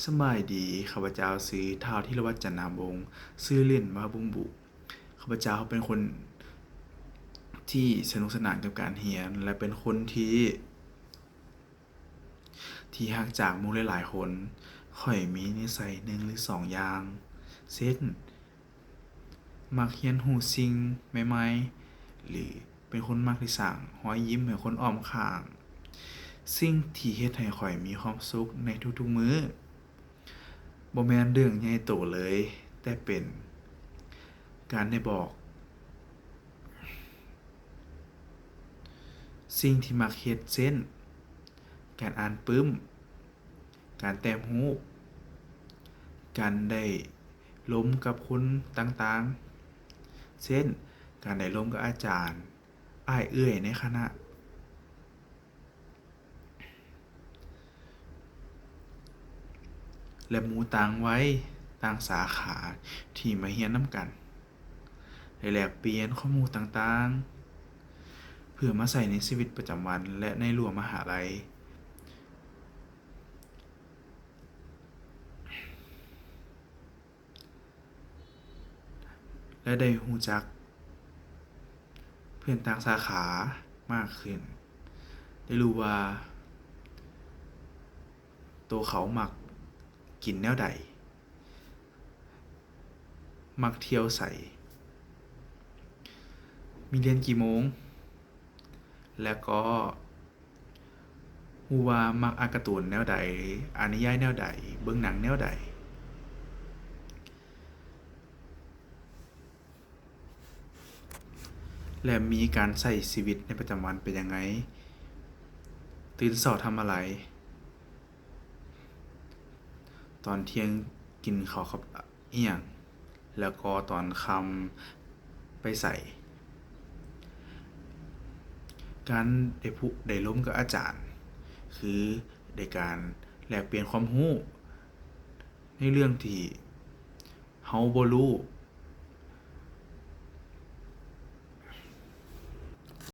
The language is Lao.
ສະບາຍດີ, ຂ້າພະເຈົ້າຊື່ ທ້າວ ທີລະວັດ ຈັນນາວົງ, ຊື່ຫຼິ້ນວ່າບຸ້ມບຸ. ຂ້າພະເຈົ້າເປັນຄົນທີ່ສະໜຸກສະໜານກັບການຮຽນ ແລະ ເປັນຄົນທີ່ ທີ່ຮັກຈາກໝູ່ຫຼາຍໆຄົນ. ຂ້ອຍມີນິໄສໜຶ່ງຫຼືສອງຢ່າງ ເຊັ່ນ ມັກຮຽນຮູ້ສິ່ງໃໝ່ໆ ຫຼື ເປັນຄົນມັກທີ່ສ້າງຮອຍຍິ້ມໃຫ້ຄົນອ້ອມຂ້າງ. ສິ່ງທີ່ເຮັດໃຫ້ຂ້ອຍມີຄວາມສຸກໃນທຸກໆມື້ ບໍ່ແມ່ນເລື່ອງໃຫຍ່ໂຕເລີຍ, ແຕ່ເປັນການໄດ້ບອກສິ່ງທີ່ມັກເຮັດ ເຊັ່ນ ການອ່ານປຶ້ມ, ການແຕ້ມຮູບ, ການໄດ້ລົມກັບຄົນຕ່າງໆ ເຊັ່ນ ການໄດ້ລົມກັບອາຈານ, ອ້າຍເອື້ອຍໃນຄະນະ ແລະ ໝູ່ຕ່າງໄວຕ່າງສາຂາທີ່ມາຮຽນນຳກັນ ໄດ້ແລກປ່ຽນຄວາມຮູ້ຕ່າງໆ ເພື່ອມາໃຊ້ໃນຊີວິດປະຈຳວັນ ແລະ ໃນຮົ້ວມະຫາໄລ. ແລະ ໄດ້ຮູ້ຈັກເພື່ອນຕ່າງສາຂາມາກຂຶ້ນ, ໄດ້ຮູ້ວ່າໂຕເຂົາມັກກິນແນວໃດ, ມັກທ່ຽວໃສ, ມີຮຽນກີ່ໂມງ, ແລະ ກໍ ຮູ້ວ່າມັກອ່ານກາຕູນແນວໃດ, ອ່ານນິຍາຍແນວໃດ, ເບິ່ງໜັງແນວໃດ ແລະ ມີການໃຊ້ຊີວິດໃນປະຈຳວັນເປັນຫຍັງໄງ, ຕື່ນເຊົ້າທຳອະໄລ, ຕອນທ່ຽງກິນເຂົ້າກັບ ອີ່ຫຍັງ ແລ້ວກໍຕອນຄ່ຳໄປໃສ. ການໄດ້ພົບໄດ້ລົມກັບອາຈານ ຄືໄດ້ການແລກປ່ຽນຄວາມຮູ້ໃນເລື່ອງທີ່ເຮົາບໍ່ຮູ້